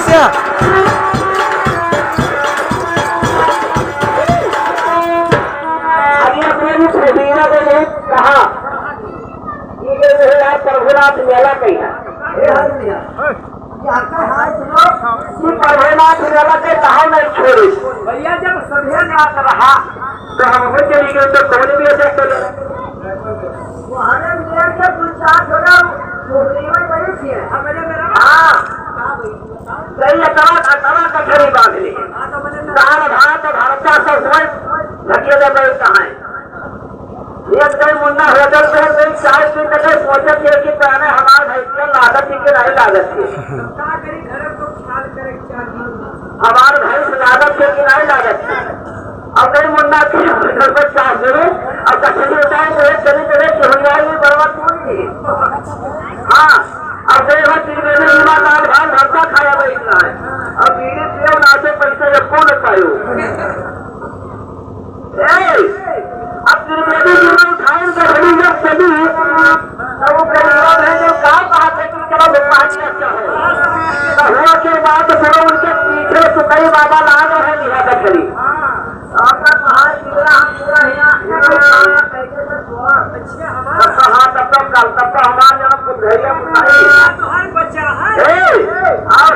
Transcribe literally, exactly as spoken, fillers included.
अब ये अपने भी फजीरा को बहुत कहा कि ये जो है यार प्रभुनाथ मेला कहीं है। ये हर दिया। ये आपका हाथ सुनो। ये प्रभुनाथ मेला के कहा नहीं छोड़े। भैया जब सभे जात रहा तो हम हो चली गए तो कौन भी ऐसा कर। वो हरे मेरे के दो चार थोड़ा वो जीवन बड़ी थी। हाँ। सही अतरा, अतरा कचहरी बांध ली। दान भात, भरता सब हुए, घटिया का बैठ कहाँ है? एक दई मुन्ना होटल पे एक दई चाय पी के सोचत है कि पहले हमार भैंसिया लागत है कि नहीं लागत है? हमार भैंस लागत है कि नहीं लागत है? अब दई मुन्ना के होटल पर चाय पी, अब कचहरी उठाए तो एक चली चले कि हो जाएगी बर्बाद पूरी। हाँ। अब देखो, त्रिवेणी नीमा दाल भात भरता खाया बैठना है। अब बीड़ी पियो, नाचे, पैसा एको न पायो। ए, अब त्रिवेणी नीमा उठाए, गठरी जब चली, तब वो गरीबा में जो का बात है कि चलो, पानी अच्छा हो। तो हुआ के बात सुनो, उनके पीछे सुकई बाबा लाग रहे हैं, निहा गठरी। आपका कहाँ पूरा, हम पूरा यहाँ, यहाँ पे खाना कैसे से हुआ? अच्छा, हमारा। तब तो, हाँ, तब तो कल, तब तो हमारा जन्म कुछ भैया कुछ नहीं। हाँ, तो हर बच्चा है। ए, और